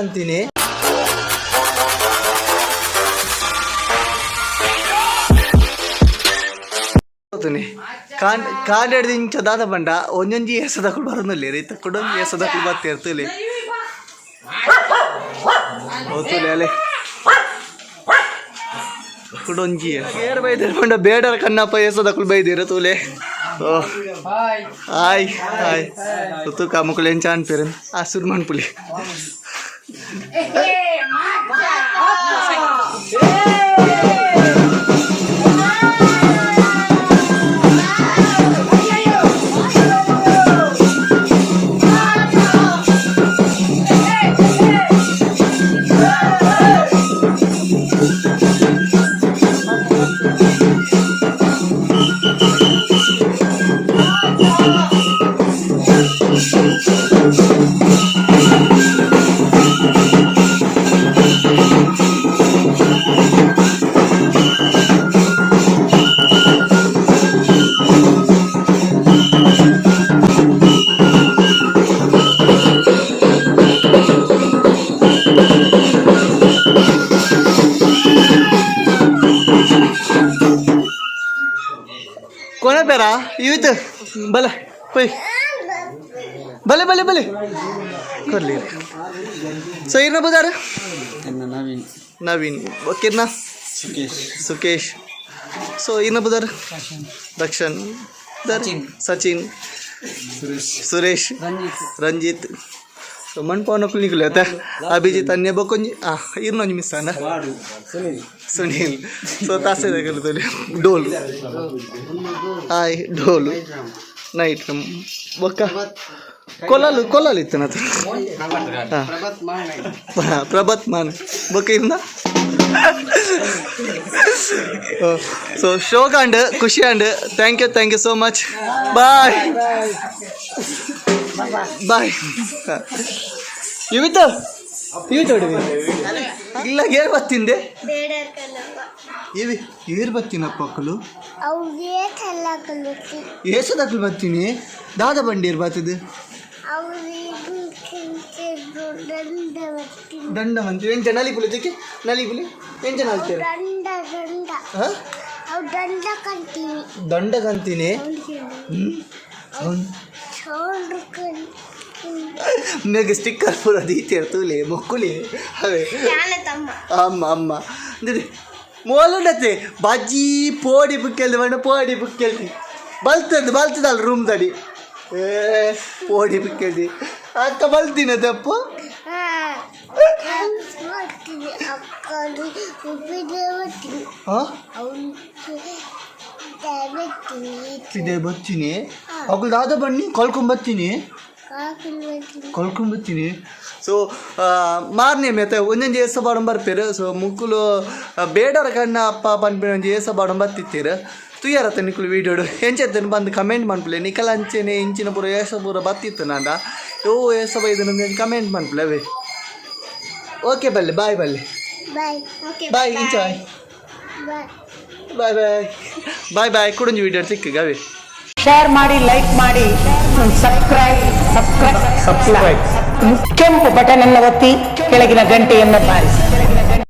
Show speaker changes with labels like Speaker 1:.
Speaker 1: ಕಂತೀನಿ. ಕಾಂಡ್ ಕಾಂಡ್ ಇಂಚ ದಾದ ಬಂಡ ಒಂಜೊಂಜಿ ಏಸದಕುಲು ಬರೋದಿಲ್ಲ ರೈತ ಕುಡೊಂಜಿ ಏಸದಕುಲು ಬತ್ತಿರ್ತಲೆ ಓತುಲೆ ಅಲೆ ಕುಡೊಂಜಿ ಏರ್ ಬೈದಿರ ಪಂಡ ಬೇಡರ ಕಣ್ಣಪ್ಪ ಏಸದಕುಲು ಬೈದಿರ ತೂಲೆ. ಓ ಹಾಯ್ ಹಾಯ್ ತುಕ ಮುಕುಲು ಎಂಚ ಅನ್ಪೇರು ಆ ಸುರ್ಮನ್ ಪುಲಿ. ಕೊನೆ ಪೇರಾ ಇವತ್ತು ಬಲೆ ಪೊಯ್ ಬಲೆ ಬಲೆ ಬಲೆ ಕೊರ್ಲಿ. ಸೊ ಇರ್ನ ಬುದಾರ?
Speaker 2: ನವೀನ್.
Speaker 1: ನವೀನ್ ಓಕೆನಾ?
Speaker 2: ಸುಕೇಶ್.
Speaker 1: ಸುಕೇಶ್. ಸೊ ಇನ್ನ ಬುದಾರ್? ದಕ್ಷನ್, ಸಚಿನ್, ಸುರೇಶ್, ರಂಜಿತ್. ಸೊ ಮಣ್ಪವನಕ್ಕೂ ನಿಕುಲೆ ಅತ್ತ ಅಭಿಜಿತ್ ಅನ್ಯ ಬೊಕೊಂಜಿ ಆ ಇರ್ನೊಂಜಿ ಮಿಸ್ ಅಣ್ಣ ಸುನೀಲ್. ಸೊ ತಾಸೆ ತಗೊಳ್ತದೆ ಡೋಲು ಹಾಯ್ ಡೋಲು ನೈಟ್ ಬೊಕ್ಕ ಕೊಲಾಲು ಕೊಲಾಲು ಇತ್ತನ. ಪ್ರಭತ್ ಮಾನ್ ಬೊಕ್ಕ ಇರ್ನ. ಸೊ ಶೋಕ್ and ಖುಷಿ and thank you, thank you so much. Bye bye. ಯುವಿತ ಯುವಿತ ಇಲ್ಲ ಏರ್ ಬತ್ತಿಂದೆ ಇವಿ ಏರ್ ಬತ್ತಿನಪ್ಪ ಅಕ್ಕಲು. ಏಸದಕ್ಲು ಬತ್ತೀನಿ ದಾದ ಬಂಡೀರ್ ಬತ್ತಿದ್ದು ದಂಡ ಮಂತಿ ಎಂಚ ನಲಿ ಪುಲಿ ತೆಕ್ಕೆ ನಲಿ ಪುಲಿ ಎಂಚ ನಲ್ತೇವೆ? ದಂಡ ಕಂತೀನಿ. ಮೇಗ ಸ್ಟಿಕ್ಕರ್ ಪೂರ ದೀತೇರ್ ತೂಲೆ ಮೊಕ್ಕುಲಿ ಅವೇ. ಅಮ್ಮ ಅಮ್ಮ ಮೋಲುಂಡತೆ ಬಜ್ಜಿ ಪೋಡಿ ಬುಕ್ಕೆಲ್ದು ಬಣ್ಣ ಪೋಡಿ ಬುಕ್ಕೆಲ್ದಿ ಬಲ್ತಂದು ಬಲ್ತದಲ್ಲ ರೂಮ್ ದಡಿ ಏ ಪೋಡಿ ಬುಕ್ಕೆಲ್ದಿ ಅಕ್ಕ ಬಲ್ತಿನ ತಪ್ಪು. ಇದೆ ಬರ್ತೀನಿ ಅಗುಲ್ ದಾದ ಬನ್ನಿ ಕಳ್ಕೊಂಬರ್ತೀನಿ ಕಳ್ಕೊಂಬರ್ತೀನಿ. ಸೊ ಮಾರ್ನೆ ಮೇತ ಒಂದೊಂದು ಏಸ ಬಾಡಂ ಬರ್ಪೇರು. ಸೊ ಮುಕ್ಕುಲು ಬೇಡರ ಕಣ್ಣ ಅಪ್ಪ ಪನ್ಪಿನ ಒಂಜಿ ಏಸ ಬಾಡಂ ಬತ್ತಿತ್ತೀರು ತುಯ್ಯಾರತ್ತ ನಿಕುಲು ವೀಡಿಯೋಡು ಎಂಚೆತ್ತನು ಬಂದು ಕಮೆಂಟ್ ಮನ್ಪುಲೆ. ನಿಕಲ ಅಂಚೆನೆ ಇಂಚಿನ ಪೂರ ಏಸ ಪೂರ ಬತ್ತಿತ್ತು ನಾಂಡ ಓ ಏಸ ಬೈದನ ಕಮೆಂಟ್ ಮನ್ಪುಲೆ ಅವೇ. ಓಕೆ ಬಲ್ಲೆ ಬಾಯ್ ಬಲ್ಲೆ ಬಾಯ್ ಇಂಚ bye bye bye bye bye ಕುಡಂಜಿ ವೀಡಿಯೋ ಸಿಕ್ಕ ಗವೆ.
Speaker 3: ಶೇರ್ ಮಾಡಿ, ಲೈಕ್ ಮಾಡಿ, subscribe subscribe subscribe. ಕೆಂಪು ಬಟನ್ ಅನ್ನು ಒತ್ತಿ, ಕೆಳಗಿನ ಗಂಟೆಯನ್ನು ಬಾರಿಸಿ.